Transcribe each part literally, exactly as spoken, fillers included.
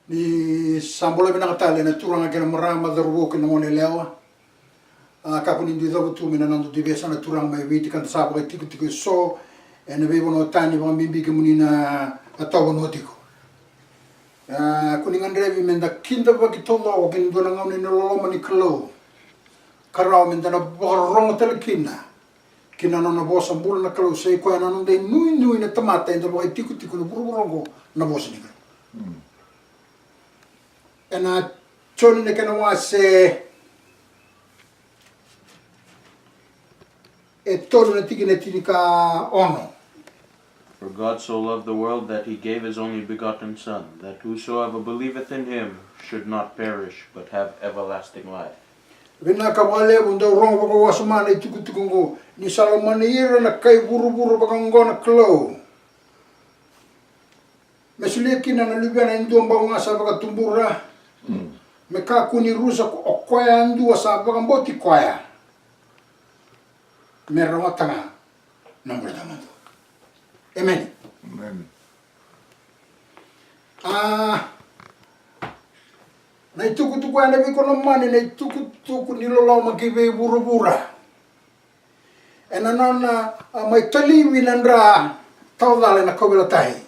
Ni sa bula vinaka tale na turaga kei na marama, cauravou kei na goneyalewa. A, kakua ni dui cavutu mai na noda dui veiyasana turaga mai Viti ka da sa vakaitikotiko eso ena veivanua tani, vakabibi kemuni na tawa vanua tiko. A, kua ni gadrevi me da kidavaki taucoko ki na dua na gauna ni loloma ni Kalou, ka rawa me da na vakarorogo tale kina ki na nona vosa bula na Kalou. Sa i koya na noda inuinui na tamata eda vakaitikotiko na vuravura oqo, na vosa ni Kalou. Ena Joni na kena wase e tolu na tikina e tinikaono. For God so loved the world that he gave his only begotten Son, that whosoever believeth in him should not perish, but have everlasting life. Vinaka vakalevu, dau rogo vakawasoma na itukutuku oqo. Ni sa lomani ira na kai vuravura vakaoqo na Kalou, me solia kina na Luvena e dua bau ga sa vakatubura, me kakua ni rusa ko, o koya yadua sa vakabauti koya, me rawata ga na bula tawamudu. Emeni. Emeni. A, na itukutuku ya na veikonamani, na itukutuku ni loloma ki vei vuravura. Ena nona, a, mai talivi na dra tawacala ena kauveilatai.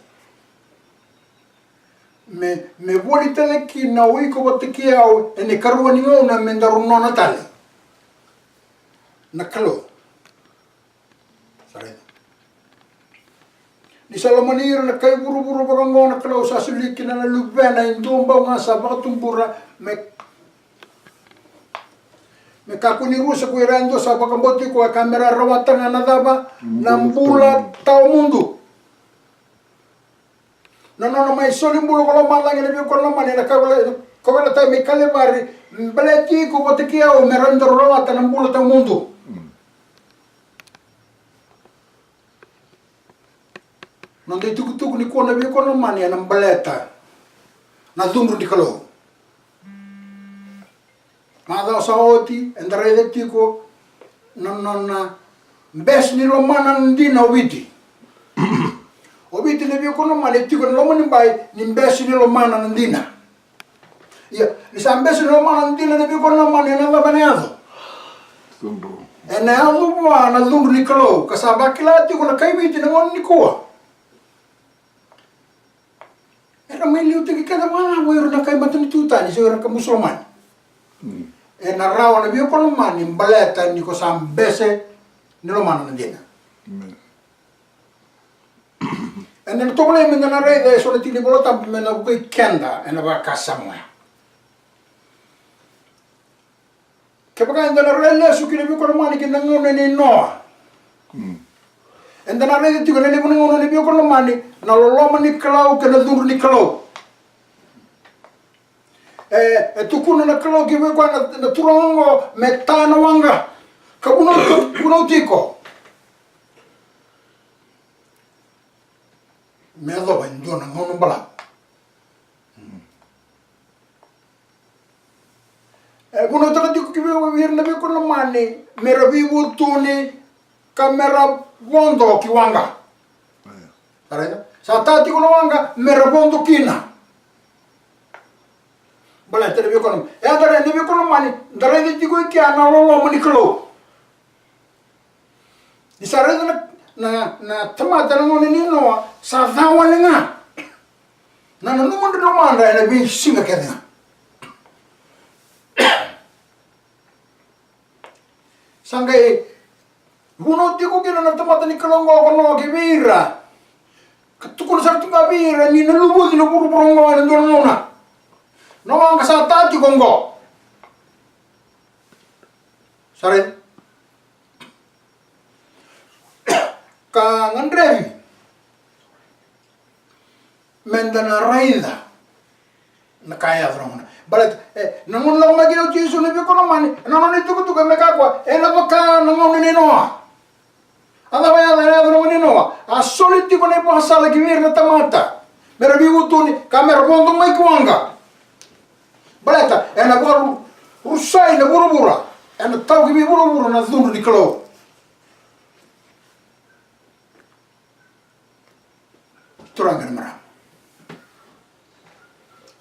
Me, me voli tale kina o iko vata kei au ena ikarua ni gauna me daru nona tale na Kalou. Sa raica. Ni sa lomani ira na kai vuravura vakaoqo na Kalou, sa solia kina na Luvena e dua bau ga sa vakatubura, me, me kakua ni rusa ko ira yadua sa vakabauti koya, ka me ra rawata ga na cava? Na bula tawamudu. Na nona mai soli bula ko lomalagi na veikonamani ena kauveilatai mai Kalivari, baleti iko vata kei au me rawa ni daru rawata na bula tawamudu. Noda itukutuku nikua na veikonamani ena baleta na cudru ni Kalou. Macawa sa oti eda raica tiko na nona bese ni lomana na dina o Viti. O Viti na veikonamani e tiko ena loma ni bai ni bese ni lomana na dina. Ia, ni sa bese ni lomana na dina na veikonamani, ena cava ena yaco? Cudru. Ena yaco vua na cudru ni Kalou, ka sa vakila tiko na kai Viti na gauna nikua. Era mai liutaki kece vakacava o ira na kai matanitu tani se o ira na kai Musulomani? Ena rawa na veikonamani baleta ni ko sa bese ni lomana na dina. Ena tovolei me da na raica eso na tiki ni Vola Tabu me na vukei keda ena vakasama oya. Kevaka eda na rai lesu ki na veikonamani ki na gauna nei Noa, eda na raica tiko na levu na gauna ni veikonamani, na loloma ni Kalou kei na cudru ni Kalou. E, e tukuna na Kalou ki vei koya na, na turaga oqo me ta na waqa, ka vunau, vunau tiko. Me yacova e dua na gauna balavu. E vunautaka tiko ki vei ira na veikonamani me ra veivutuni ka me ra vodo ki waqa. Sa raica? Sa ta tiko na waqa me ra vodo kina. Baleta na veikonamani. E a da raica na veikonamani, da raica tiko i kea na loloma ni Kalou. Ni sa raica na, na, na tamata na gauna nei Noa, sa ca wale ga na nanuma ni lomadra ena veisiga kece ga. Sa qai vunau tiko kina na tamata ni Kalou oqo ko Noa ki vei ira, ka tukuna sara tu ga vei ira ni na luvuci na vuravura oqo ena dua na gauna. Na waqa sa ta tiko oqo. Sa raica? Ka gadrevi me da na raica na ka e yaco na gauna. Baleta, e, na gauna lako mai kina o Jisu na veikonamani, na nona itukutuku e me kaya o koya, ena vaka na gauna nei Noa. A cava e yaco ena yaco na gauna nei Noa? A soli tiko na ivakasala ki vei ira na tamata me ra veivutuni ka me ra vodo mai ki waqa. Baleta ena vakarusai na vuravura, ena tau ki vei vuravura na cudru ni Kalou. Turaga kei na marama,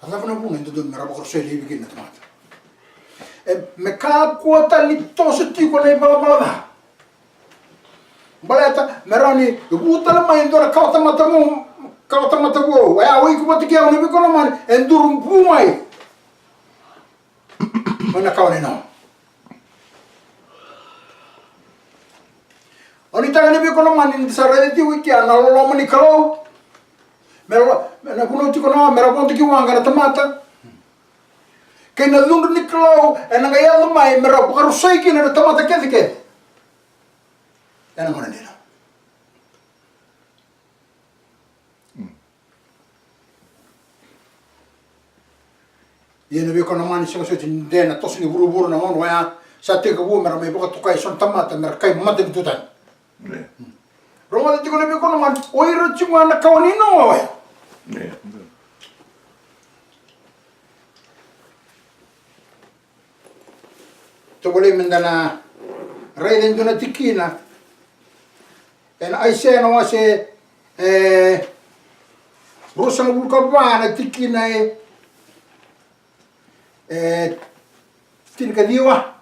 A cava na vuna e dodonu me ra vakarusai laivi kina na tamata? E, me kakua tale ni toso tiko na ivalavala ca. Baleta me rawa ni vu tale mai e dua na kawatamata vou, kawatamata vou. E a, o iko vata kei au, na veiwekani lomani, e duru vu mai mai na kawa ni noa. O ni taga, na veiwekani lomani, ni sa raica tiko i kea na loloma ni Kalou. Me lo-, me na vunau tiko na, me ra vodo ki waqa na tamata. Kei na cudru ni Kalou ena qai yaco mai me ra vakarusai kina na tamata kecekece ena gauna ni noa. Ia, na veiwekani lomani, sega soti ni de na toso ni vuravura na gauna oya. Sa tekivu me ra mai vakatokai eso na tamata me ra kai matanitu tani. Rogoca tiko, na veiwekani lomani, o ira tiko ga na kawa ni noa oya. Tovolei me da na raica e dua na tikina ena Aisea na wase e ruasagavulu ka va, na tikina e, e tinikaciwa,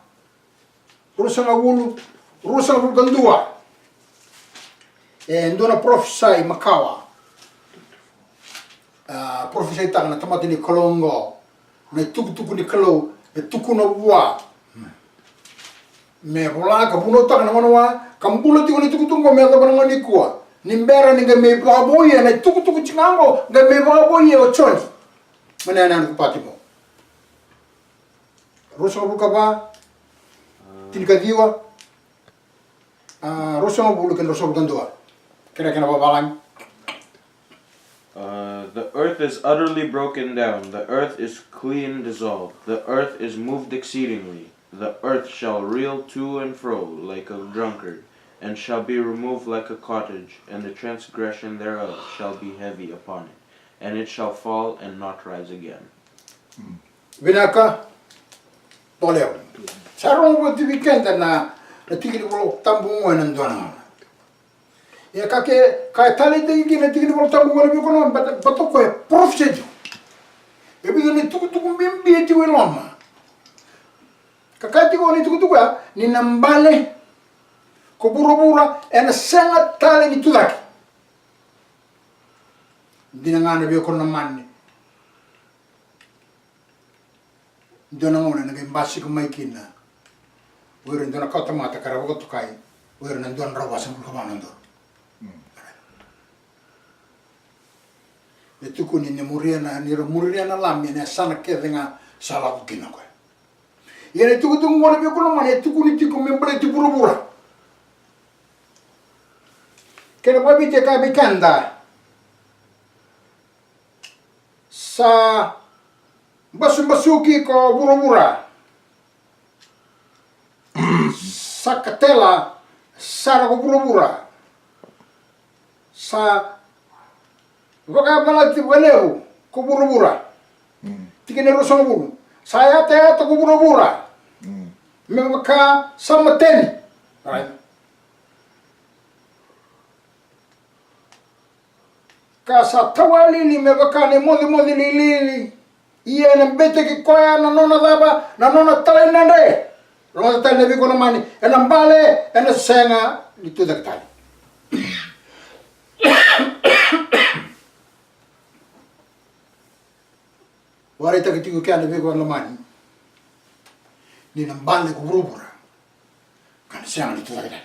ruasagavulu, ruasagavulu ka dua. E dua na parofisai makawa. A, parofisaitaka na tamata ni Kalou oqo na itukutuku ni Kalou e tukuna vua. Me vola ka vunautaka na gauna oya ka bula tiko na itukutuku oqo me yacova na gauna nikua. Ni bera ni qai mai vakavoui na itukutuku tiko ga oqo, qai mai vakavoui o Joni mai na yanuyanu ko Patimo. Ruasagavulu ka va, tinikaciwa, a, ruasagavulu kei na ruasagavulu ka dua. Kena, kena vavalagi. Uh, the earth is utterly broken down, the earth is clean dissolved, the earth is moved exceedingly. The earth shall reel to and fro like a drunkard, and shall be removed like a cottage, and the transgression thereof shall be heavy upon it, and it shall fall and not rise again. Vinaka. Tolevu. Sa rogo vata vei keda na, na tiki ni Vola Tabu oqo ena dua na gauna. Ia ka ke, ka e taleitaki kina na tiki ni Vola Tabu oqo, na veiwekani lomani, baleta, baleta o koya e parofisai tiko. E vica na itukutuku bibi e tiko i loma. Ka kaya tiko na itukutuku ya ni na bale ko vuravura, ena sega tale ni tucake. Dina ga, na veiwekani lomani. Dua na gauna ena qai basika mai kina o ira e dua na kawatamata ka ra vakatokai o ira na dua na drau vasagavulu ka va na udolu. E tukuni ni muria na, ni ra muria na Lami ena yasana kece ga sa lako kina o koya. Ia na itukutuku oqo, na veiwekani lomani, e tukuni tiko me baleti vuravura. Kena vakaviti e kaya vei keda, sa basubasuki ko vuravura. Sa katela sara ko vuravura. Sa vakayavalati vakalevu ko vuravura. Tikina e ruasagavulu. Sa yatayata ko vuravura me vaka sa mateni. Right. Ka sa tawalili me vaka na imocemoce lilili. Ia ena beitaki koya na nona cava? Na nona talaidredre. Rogoca tale, na veiwekani lomani, ena bale, ena sega ni tucake tale. Vakaraitaki tiko kea, na veiwekani lomani, ni na bale ko vuravura ka na sega ni tucake tale.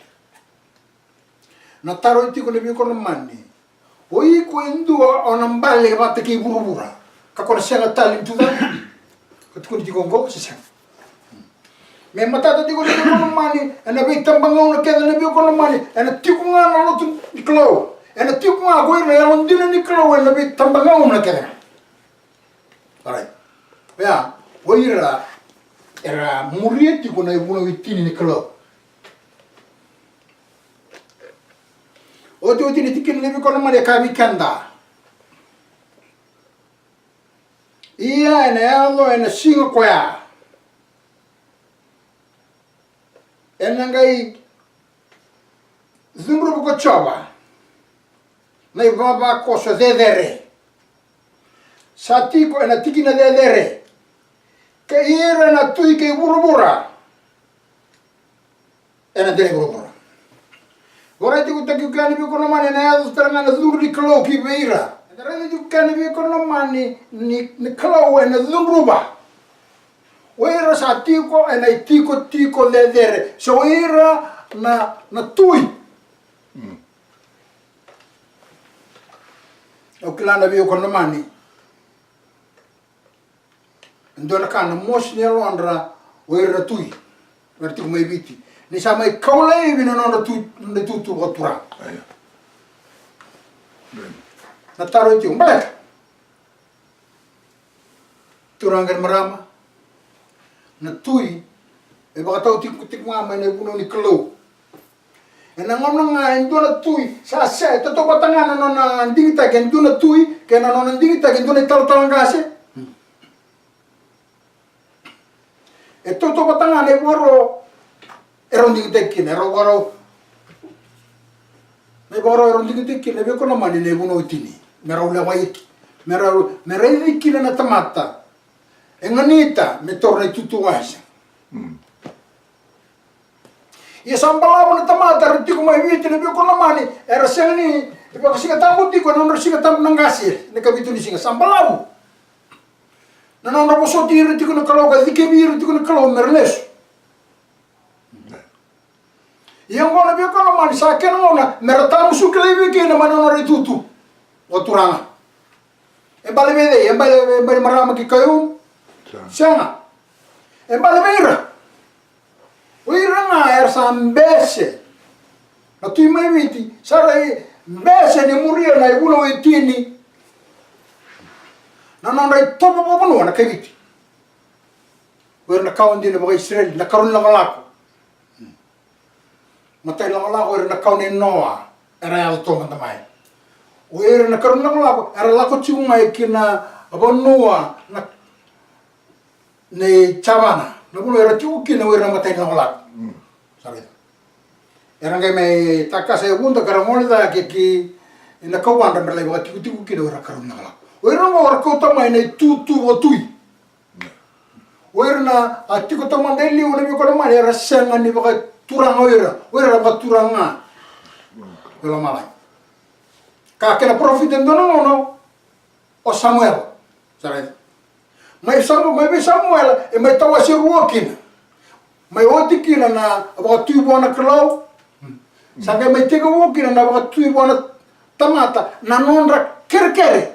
Na taro e tiko, na veiwekani lomani, o iko e dua o na bale vata kei vuravura ka ko na sega tale ni tucake? Ka tukuni tiko oqo se sega? Me matata tiko, na veiwekani lomani, ena veitabagauna kece, na veiwekani lomani, ena tiko ga na lotu ni Kalou. Ena tiko ga ko ira na yalodina ni Kalou ena veitabagauna kece ga. Alright. Oya, o ira era muria tiko na ivunau e tini ni Kalou. Otioti ni tikina, na veiwekani lomani, e kaya vei keda: Ia ena yaco ena siga koya, ena qai cudruvi ko Jiova na ivavakoso cecere. sa tiko ena tikina cecere, kei ira na tui kei vuravura ena dela i vuravura. Vakaraitaka tiko kina vei iko na mani ena yaco tale ga na cudru ni Kalou ki vei ira. Ena raica tiko kina vei iko na mani ni, ni Kalou ena cudruva o ira sa tiko ena itikotiko cecere, se o ira na, na tui. Mm. Au kila na vei iko na mani e dua na ka na mosi ni yalodra o ira na tui era tiko mai Viti, ni sa mai kau laivi na nodra tu, nodra itutu vakaturaga. Aya. Amen. Na taro e tiko, baleta, turaga kei na marama, na tui e vakatau tiko, tiko ga mai na ivunau ni Kalou. Ena gauna ga e dua na tui sa se, e tautauvata ga na nona digitaki e dua na tui kei na nona digitaki e dua na italatala qase. E tautauvata ga na ivakaro e rau digitaki kina, e rau vakarau, na ivakaro e rau digitaki kina vei iko na mani na ivunau e tini, me rau lewa iki, me rau, me raici kina na tamata e ganita me taura na itutu wasa. Mm. Ia sa balavu na tamata era tiko mai Viti, na vei iko na mani, era sega ni, e vakasigatabu tiko ena nodra sigatabu na qase ena ikavitu ni siga, sa balavu na nodra vosoti ira tiko na Kalou ka cikevi ira tiko na Kalou mera lesu. Ia oqo na vei iko na mani sa kena gauna mera tamusuki laivi kina mai na nodra itutu vakaturaga. E bale vei cei? E bale, e bale marama ki Khaiyum? Sega. Sega. E bale vei ira. O ira ga era sa bese. Na tui mai Viti sa raica bese ni muria na ivunau e tini. Na nodra itovo vakavanua na kai Viti. O ira na kawa dina vakaIsireli, na karua ni lakolako. Matai ni lakolako, o ira na kawa nei Noa era yaco toka mada mai. O ira na karua ni lakolako era lako tiko mai ki na vanua na, nei Javana, na vanua era tiko kina o ira na matai ni lakolako. Mm. Sa raica. Era qai mai takasa e vuda ka ra gole cake ki na kauvadra me ra lai vakatikotiko kina o ira na karua ni lakolako. O ira oqo era kauta mai na itutu vakatui. O ira na a tiko taumada e liu, na vei iko na mani, era sega ni vakaturaga o ira, o ira era vakaturaga ga. Vei lomalagi. Ka kena parofita e dua na gauna o Samuela. Sa raica. Mai Samu, mai vei Samuela e mai tawase rua kina. Mai oti kina na vakatui vua na Kalou. Sa qai mai tekivu kina na vakatui vua na tamata na nodra kerekere.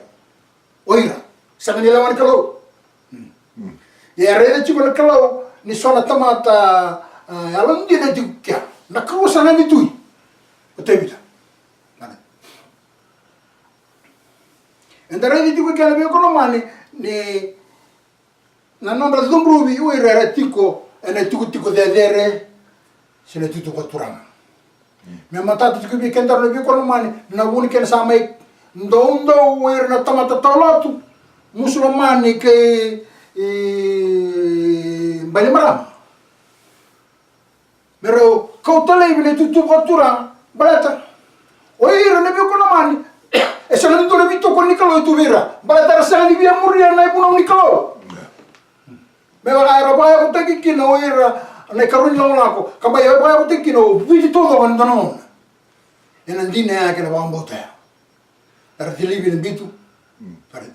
O ira sega ni lewa ni Kalou. Mm. Ia e raica tiko na Kalou ni so na tamata, a, yalodina tiko kea. Na Kalou sa na ni tui. O Tevita. Eda raica tiko kea na vei iko na mani ni na nodra cudruvi o ira era tiko ena itikotiko cecere se na itutu vakaturaga. Me matata tiko vei kedaru na vei iko na mani na vu ni kena sa mai doudou o ira na tamata taulotu Musulamani kei, e, Bainimarama. Me rau kauta laivi na itutu vakaturaga, baleta o ira na vei iko na mani e sega ni dua na veitokoni ni Kalou e tu vei ira, baleta era sega ni via muria na ivunau ni Kalou. Me vaka era vakayavutaki kina o ira na ikarua ni lakolako, ka bai vakayavutaki kina o Viti taucoko ena dua na gauna. Ena dina ya kei na vakabauta ya. Era cilivi na bitu. Mm. Ka raica.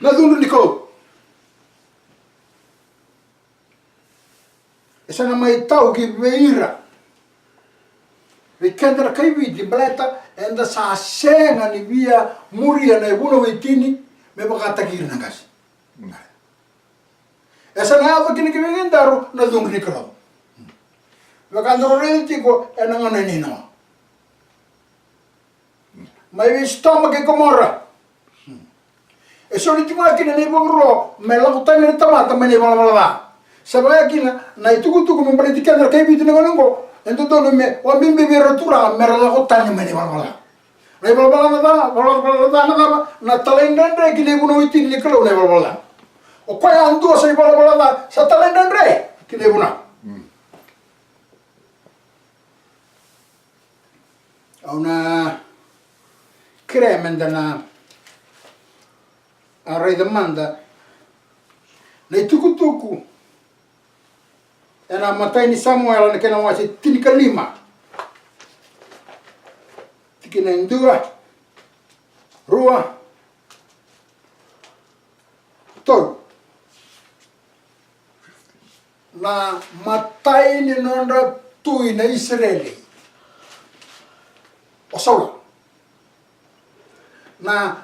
Na cudru ni Kalou. E sa na mai tau ki vei ira. Vei keda na kai Viti, baleta eda sa sega ni via muria na ivunau e tini me vakataki ira na qase. E sa na yaco kina ki vei kedaru na cudru ni Kalou. Vaka daru raica tiko ena gauna nei Noa. Mai vei Sotoma kei Komora. E soli tiko ga kina na ivakaro me lako tani na tamata mai na ivalavala ca. Sa vaka kina na itukutuku me baleti keda na kai Viti na gauna oqo, e dodonu me vakabibi vei ira na turaga me ra lako tani mai na ivalavala ca. Na ivalavala ca, valavala ca na cava? Na talaidredre ki na ivunau e tini ni Kalou na ivalavala ca. O koya yadua sa ivalavala ca sa talaidredre ki na ivunau. Mm. Au na kerea meda na, a, raica mada na itukutuku ena imatai ni Samuela na kena wase tinikalima. Tikina e dua, rua, tolu. Na imatai ni nodra tui na Isireli o Saula. Na,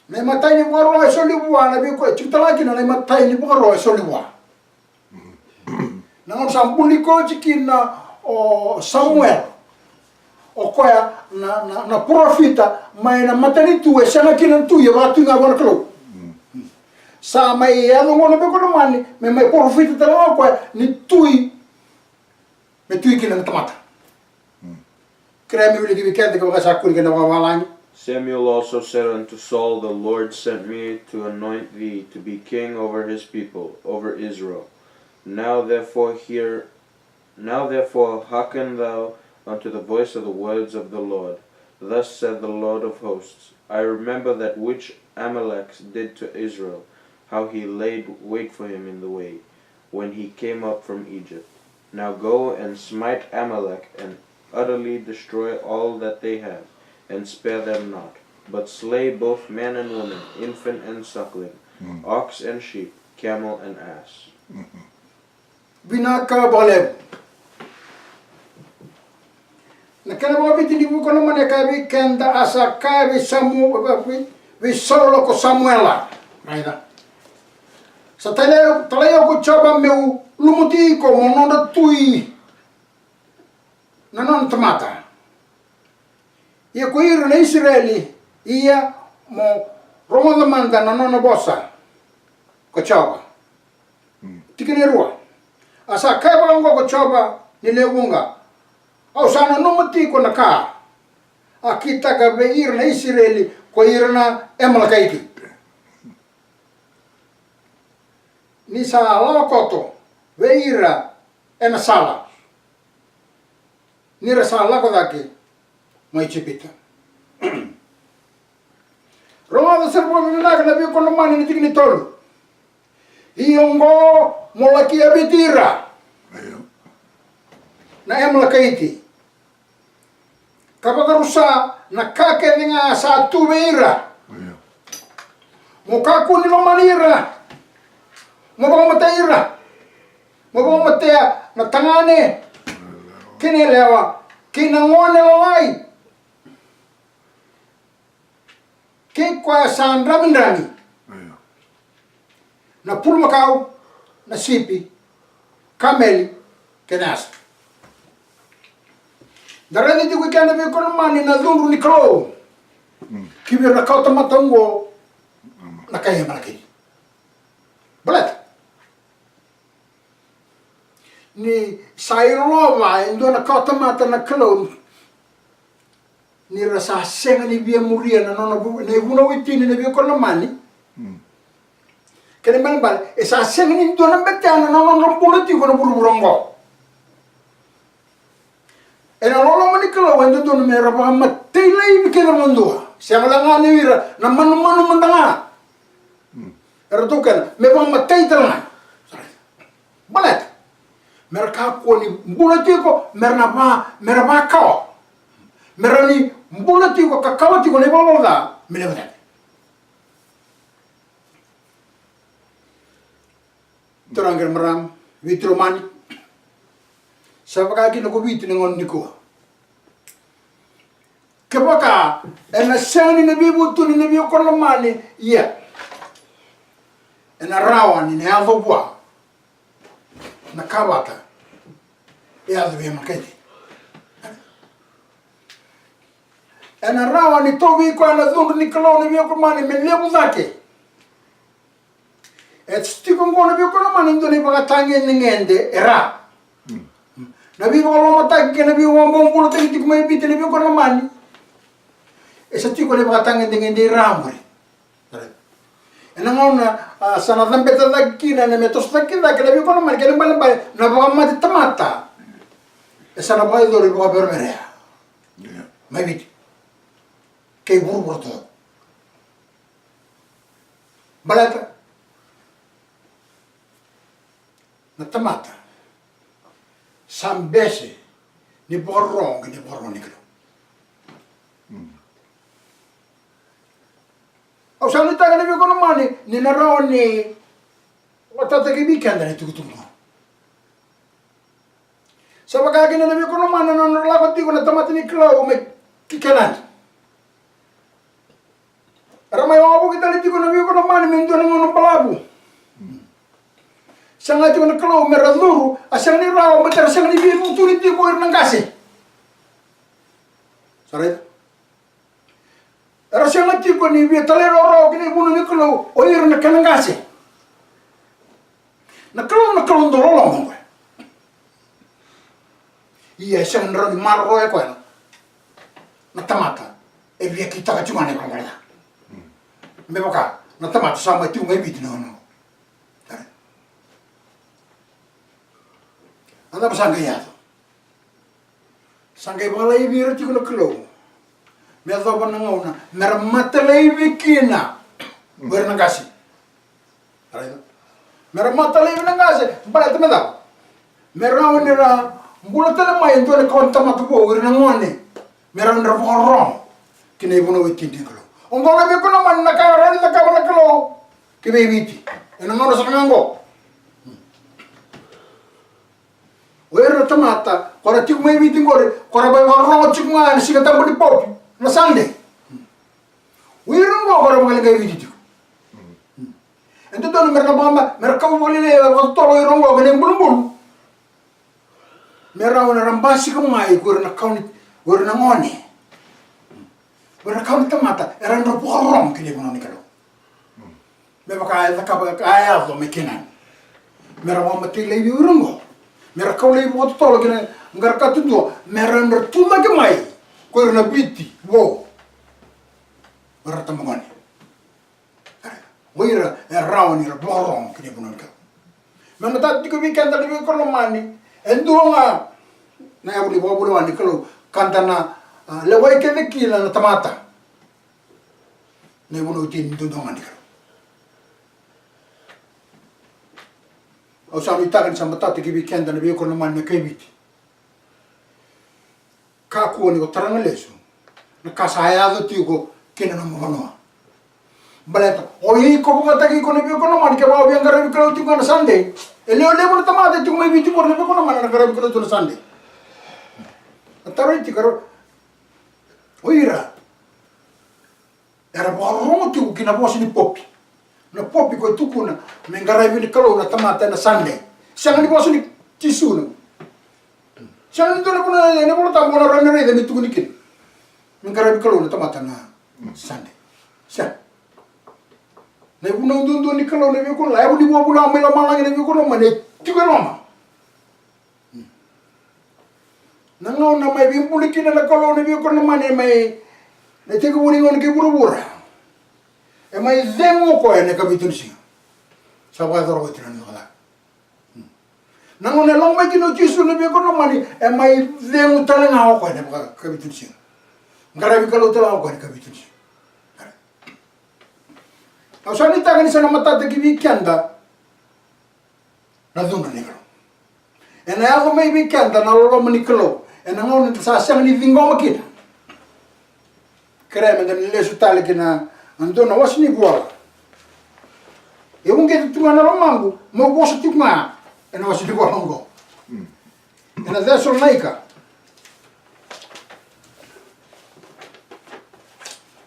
na imatai ni vakaro e soli vua, na vei koya e tiko tale ga kina na imatai ni vakaro e soli vua. Na gauna sa buli koya tiko kina o Samuela, o koya na, na, na parofita mai na matanitu e sega kina na tui, e vakatui ga vua na Kalou. Sa mai yaco gona vei koya na mani me mai parofita tale ga o koya ni tui, me tui kina na tamata. Kerea me wiliki vei keda kevaka sa kune kina vakavalagi. Samuel also said unto Saul, "The Lord sent me to anoint thee to be king over his people, over Israel. Now therefore hear, now therefore hearken thou unto the voice of the words of the Lord. Thus saith the Lord of hosts, I remember that which Amalek did to Israel, how he laid wait for him in the way, when he came up from Egypt. Now go and smite Amalek, and utterly destroy all that they have, and spare them not, but slay both man and woman, infant and suckling, ox and sheep, camel and ass." Vinaka vakalevu. Na kena vakaviti ni vuku na mani e kaya vei keda, a sa kaya vei Samu, vei, vei Saula ko Samuela. Raica. Sa talai, talai au ko Jiova meu lumuti iko mo nodra tui na nona tamata. Ia ko ira na Isireli, ia mo rogoca mada na nona vosa ko Jiova. Tikina e rua. A sa kaya vaka oqo ko Jiova ni lewe vuqa, au sa nanuma tiko na ka a kitaka vei ira na Isireli ko ira na Amalekaiti, ni sa lawa koto vei ira ena sala, ni ra sa lako cake mai Ijipita. Rogoca sara vakavinaka na veivakaroromani ni tikina e tolu. Ia oqo mo laki yaviti ira na Amalekaiti, ka vakarusa na ka kece ga sa tu vei ira. Mo kakua ni lomani ira, mo vakamatai ira, mo vakamatea na tagane kei na yalewa kei na gone lalai, kei koya sa dramidrami, na pulumakau, na sipi, kameli kei na yasa. Da raica tiko i keda veivakaroromani na cudru ni Kalou ki vei ira na kawatamata oqo na kai Amaleki. Baleta ni sa ilolova e dua na kawatamata na Kalou ni ra sa sega ni via muria na nona vu, na ivunau e tini na veivakaroromani. Kena ibalebale e sa sega ni dua na betea na nodra bula tiko na vuravura oqo. Ena loloma ni Kalou e dodonu me ra vakamatei laivi kece vakadua. Sega la ga ni o ira na manumanu mada ga. Eratou kena me vakamatei tale ga. Baleta me ra kakua ni bula tiko, me ra na va, me ra vakawa, me ra ni bula tiko ka kawa tiko na ivalavala ca me levu cake. Turaga kei na marama, Viti lomani, sa vaka kina ko Viti na gauna nikua. Kevaka ena sega ni na veivutuni na veivakaroromani, ia ena rawa ni na yaco vua na ka vata e yaco vei Amaleki. Ena rawa ni tauvi koya na cudru ni Kalou na veivakaroromani me levu cake. E tiko oqo na veivakaroromani e dua na ivakatagedegede e ra. Na veivakalomataki kei na veivakabobulataki tiko mai Viti na veivakaroromani. E sa tiko na ivakatagedegede e ra qori. Ena gauna, a, sa na cabeta cake kina, na me toso cake cake na veivakaroromani, kena ibalebale na vakamate tamata e sa na vakayacori vakaveraverea. mai Viti kei vuravura taucoko. Baleta na tamata sa bese ni vakarorogo ki na ivakaro ni Kalou. Au sa nuitaka na veivakarau ni, ni na rawa ni vakataki vei keda na itukutuku. Sa vaka kina na veivakarau na nodra lako tiko na tamata ni Kalou mai ki Kenani. Era mai wavoki tale tiko na veivakarau me dua na gauna balavu. Saga tiko na Kalou me ra curu, a sega ni rawa, baleta era sega ni via vutuni tiko o ira na qase. Sa raica? Era sega tiko ni via talairawarawa ki na ivunau ni Kalou o ira na kena qase. Na Kalou na Kalou dau loloma o koya. Ia e sega ni rawa ni maroroya o koya na tamata e via kitaka tiko ga na ivalavala ca. Me vaka na tamata sa mai tiko mai Viti na ono. A cava sa qai yaco? Sa qai vakalaivi ira tiko na Kalou me yacova na gauna me ra mata laivi kina o ira na qase. Raica? Me ra mata laivi na qase, baleta me cava? Me rawa ni ra bula tale mai e dua na kawa ni tamata vou, o ira na gone. Me rawa ni ra vakarorogo ki na ivunau e tini ni Kalou. Oqo na veivakarau na ka e rawa ni cakava na Kalou ki vei Viti ena gauna sara ga oqo. O ira na tamata ko ra tiko mai Viti qori, ko ra vakarorogo tiko ga ena Siga Tabu ni Popi na Sunday. O ira oqo ko ra vakaleqai Viti tiko. E dodonu me ra na vakama, me ra kau vakalailai vakatotolo o ira oqo kei na ibulubulu. Me rawa ni ra basika mai ko ira na kawa ni, ko ira na gone, ko ira na kawa ni tamata era dau vakarorogo ki na ivunau ni Kalou. Me vaka e cakava, a yaco mai Kenani. Me ra vakamatei laivi o ira oqo. Me ra kau laivi vakatotolo ki na qara katudua. Me ra na tucake mai ko ira na Viti vou, o ira na tabagone. O ira e rawa ni ra vakarorogo ki na ivunau ni Kalou. Me matata tiko vei keda na veivakarau lomani, e dua ga na yavu ni vakavulewa ni Kalou ka da na, a, lewai kece kina na tamata. Na ivunau tini duadua ga ni Kalou. Au sa nuitaka ni sa matata ki vei keda na veivakarau lomani na kai Viti. Kakua ni ko tara ga lesu na ka sa yaco tiko ki na nomu vanua. Baleta o iko vakataki iko na veivakarau lomani, kevaka o via qaravi Kalou tiko ga na Sunday. E lewe levu na tamata e tiko mai Viti qori na veivakarau lomani era qaravi Kalou tiko na Sunday. Na taro e tiko, o ira era vakarorogo tiko ki na vosa ni popi. Na popi ko e tukuna me qaravi ni Kalou na tamata ena Sunday. Sega ni vosa ni Jisu na. Sega ni dua na vuna ena iVolatabu o na rawa ni raica me tukuni kina me qaravi Kalou na tamata na Sunday. Sega. Na ivunau duadua ni Kalou na veivakarau, na yavu ni vakavulewa mai lomalagi na veivakarau lomani e tiko e loma. Na gauna mai veibuli kina na Kalou na veivakarau lomani, e mai na itekivu ni gauna kei vuravura. E mai cegu o koya ena ikavitu ni siga. Sa vakayacora oti na noda cakacaka. Na gauna e lako mai kina o Jisu na veivakarau lomani, e mai cegu tale ga o koya ena ikavitu ni siga. Qaravi Kalou tale ga o koya ena ikavitu ni siga. Au sa nuitaka ni sa na matata ki vei keda na cudru ni Kalou. Ena yaco mai vei keda na loloma ni Kalou ena gauna eda sa sega ni ciqoma kina. Kerea meda na lesu tale ki na dua na wase ni vola. E uqeti tu ga na lomaqu meu vosa tiko ga ena wase ni vola oqo. Ena Cesalonaika,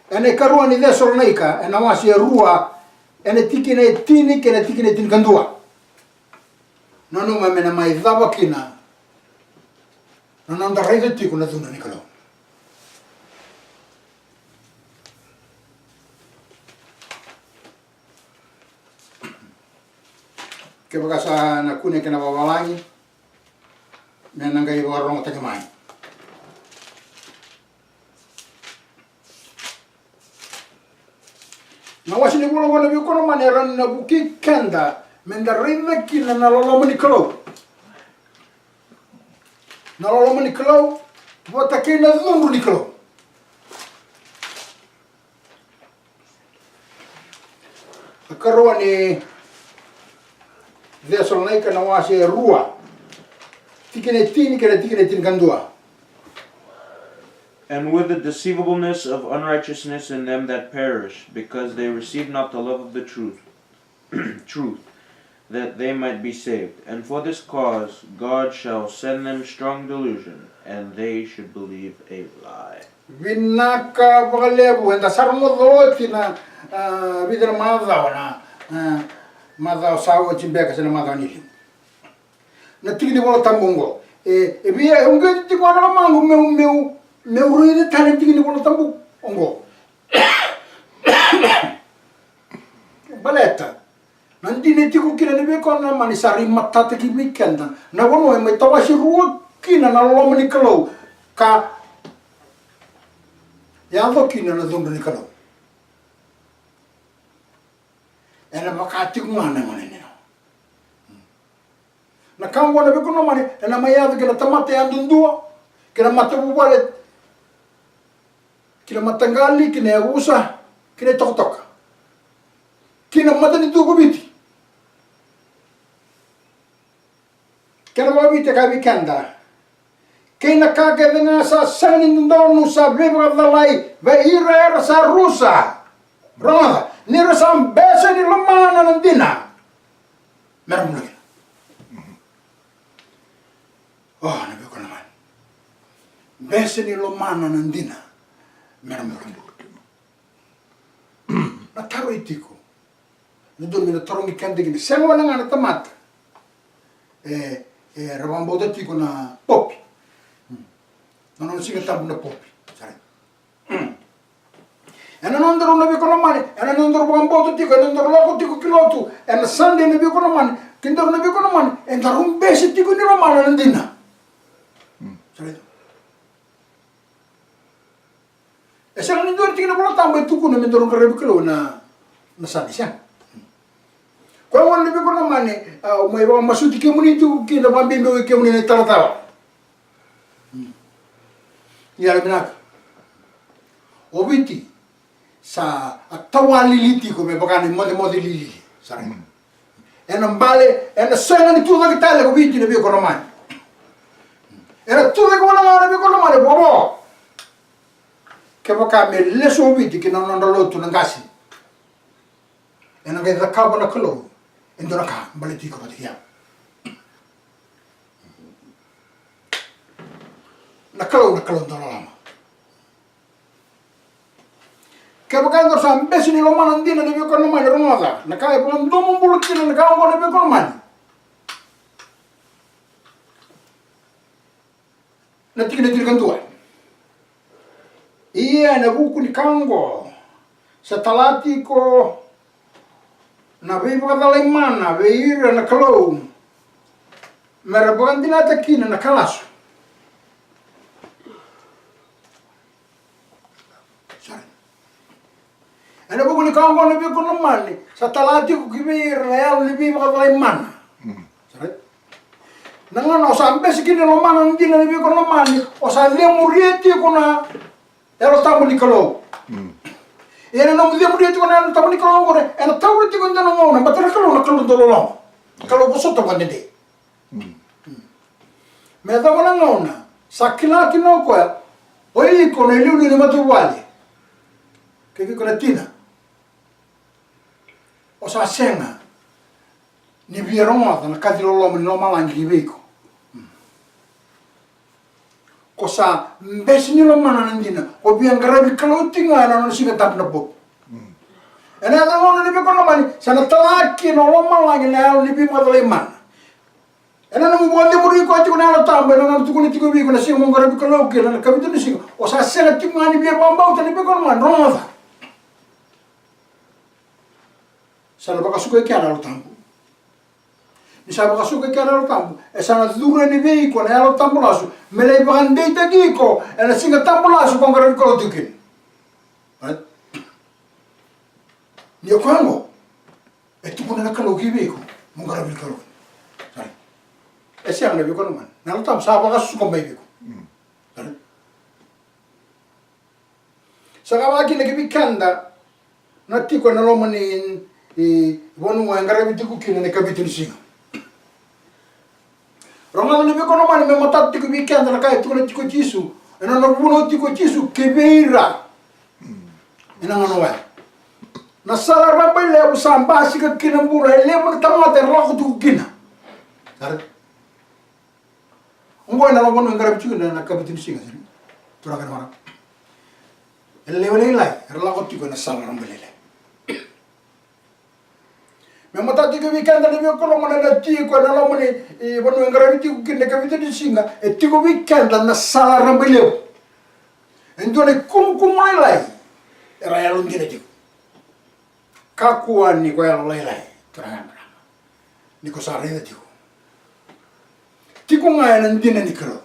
ena ikarua ni Cesalonaika, ena wase e rua, ena tikina e tini kei na tikina e tinikadua. Nanuma me na mai cava kina na noda raica tiko na cudru ni Kalou. Kevaka sa na kune kina vavalagi, me na qai vakarogotaki mai. Na wase ni vola oqo na veivakarau lomani e rawa ni na vukei keda meda raica kina na loloma ni Kalou. Na loloma ni Kalou vata kei na cudru ni Kalou. Karua ni Cesalonaika na wase e rua, tikina e tini kei na tikina e tinikadua. And with the deceivableness of unrighteousness in them that perish, because they receive not the love of the truth, truth, that they might be saved. And for this cause God shall send them strong delusion, and they should believe a lie. Vinaka vakalevu, eda sa rogoca oti na, a, vica na macawa na, a, macawa sa oti beka se na macawa ni liu. Na tiki ni Vola Tabu oqo. E, e via, e uqeti tiko na lomaqu meu, meu, meu raica tale na tiki ni Vola Tabu oqo. Baleta na dina e tiko kina na veikonamani sa raimatataki vei keda na vanua e mai tawasi rua kina na loma ni Kalou ka yaco kina na cudru ni Kalou. Ena vaka tiko ga na gone ni Na ka oqo na veikonamani ena mai yaco kei na tamata yadudua, kei na matavuvale, kei na mataqali, kei na yavusa, kei na itokatoka, kei na matanitu ko Viti. Kena vakaviti e kaya vei keda, kei na ka kece ga sa sega ni dodonu sa veivakacalai vei ira era sa rusa. Rogoca, ni ra sa bese ni lomana na dina me ra bula kina. O, na veikonamani. Bese ni lomana na dina me ra bula kina. Na taro e tiko. Na dodonu me na tarogi keda kina. Sega wale ga na tamata e, e ra vakabauta tiko na popi. Na nona Siga Tabu na popi. Sara. Ena nodaru na veikonamani, ena nodaru vakabauta tiko, ena nodaru lako tiko ki lotu ena Sunday na veikonamani, kedaru na veikonamani, edaru bese tiko ni lomana na dina. Sara. E sega ni dua na tiki ni Vola Tabu e tukuna me daru qaravi Kalou na, na Sunday, sega. Koya gona na veikonamani, au mai vakamasuti kemuni tu kina, vakabibi kemuni na italatala. Ni yalo vinaka. O Viti sa a tawalili tiko me vaka na imocemoce lili. Sara. Ena bale, ena sega ni tucake tale ko Viti na veikonamani. Ena tucake wale ga na veikonamani, vovo. Kevaka me lesu o Viti ki na nodra lotu na qase, ena qai cakava na Kalou e dua na ka baleti iko vata kei au. Na Kalou, na Kalou dau loloma. Kevaka e dau sa bese ni lomana dina na veikonamani, rogoca na ka e vakadomobula kina na ka oqo na veikonamani. Na tikina tinikadua. Ia ena vuku ni ka oqo sa tala tiko na veivakacalai mana vei ira na Kalou me ra vakadinata kina na ka lasu. Sara. Ena vuku ni ka oqo na veikonamani sa tala tiko ki vei ira na yalo ni veivakacalai mana. Sara. Na gauna o sa bese kina lomana na dina na veikonamani, o sa cemuria tiko na Yalo Tabu ni Kalou. Ia na nomu cemuria tiko na Yalo Tabu ni Kalou oqori, ena taura tiko e dua na gauna, baleta na Kalou na Kalou dau loloma, Kalou vosota vakadede. Me yacova na gauna sa kila kina o koya, o iko na iliuliu ni matavuvale kei iko na tina, o sa sega ni via rogoca na kaci loloma ni lomalagi ki vei iko. Ko sa bese ni lomana na dina, ko via qaravi Kalou tiko ga ena nona Siga Tabu na popi. Ena yaco na gauna ni veikonamani, sa na tala kina o lomalagi na yalo ni veivakacalai mana. Ena nomu vakacemuri koya tiko na Yalo Tabu, ena nona tukuna tiko vei iko na siga mo qaravi Kalou kina, na ikavitu ni siga, o sa sega tiko ga ni via vakabauta na veikonamani, rogoca. Sa na vakasuka i kea na Yalo Tabu. Ni sa vakasuka i kea na Yalo Tabu, e sa na curu yani vei iko na Yalo Tabu lasu me lai vakadeitaki iko ena Siga Tabu lasu ko qaravi Kalou tiko kina. Right? Ni o koya oqo e tukuna na Kalou ki vei iko mo qaravi Kalou. Right? E sega na veikonamani, na Yalo Tabu sa vakasuka mai vei iko. Right? Sa ka vakakina ki vei keda na tiko ena loma ni, e, vanua e qaravi tiko kina na ikavitu ni siga. Rogoca na veivakalomani, me matata tiko vei keda na ka e tukuna tiko o Jisu, ena nona vunau tiko o Jisu kivei ira ena gauna oya. Na sala rabailevu sa basika kina bula, e levu na tamata era lako tiko kina. Sa raica? Oqo ena loma ni vanua e qaravi tiko kina na ikavitu ni siga, sega? Turaga kei na marama. E levu na lailai era lako tiko ena sala rabailevu. Me matata tiko vei keda na veivakalomani, na tiko ena loma ni, e, vanua e qaravi tiko kina na ikavitu ni siga, e tiko vei keda na sala rabailevu. E dua na ikumukumu lailai era yalodina tiko. Kakua ni ko yalolailai, turaga kei na marama, ni ko sa raica tiko. Tiko ga ena dina ni Kalou.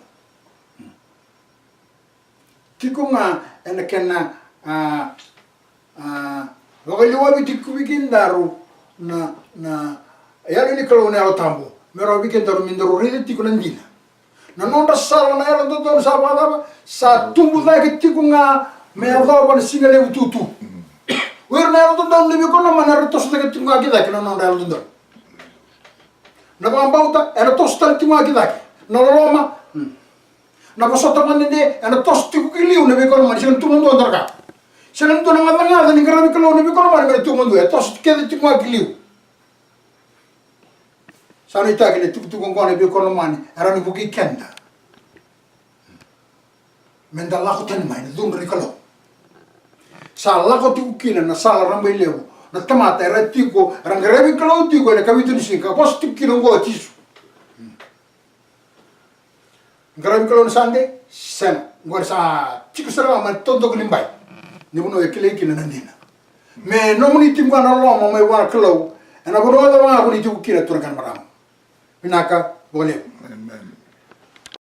Tiko ga ena kena, a, a, vakaliwavi tiko vei kedaru na, na Yalo ni Kalou, na Yalo Tabu, me rawa vei kedaru me daru raica tiko na dina. Na nodra sala na yalododonu sa vakacava? Sa tubu cake tiko ga me yacova na siga levu tutu. O ira na yalododonu, na veivakalomani, era toso cake tiko ga ki cake na nodra yalododonu. Na vakabauta era toso tale tiko ga ki cake. Na loloma, hmm, na vosota vakadede, ena toso tiko ki liu, na veivakalomani, sega ni tu madua e dua na ka. Sega ni dua na gacagaca ni qaravi Kalou, na veivakalomani, me na tu madua, e toso kece tiko ga ki liu. Sa nuitaki na itukutuku oqo, na veivakalomani, e rawa ni vukei keda me da lako tani mai na cudru ni Kalou. Sa lako tiko kina na sala rabailevu na tamata era tiko, era qaravi Kalou tiko ena ikavitu ni siga, ka vosa tiko kina oqo o Jisu. Qaravi Kalou na Sade? Sega. Oqori sa tiko sara ga mai na taudaku ni bai, ni vanua e kilai kina na dina. Me nomuni tiko ga na loloma mai vua na Kalou ena vanua cava ga ko ni tiko kina, turaga kei na marama. Vinaka vakalevu. Amen.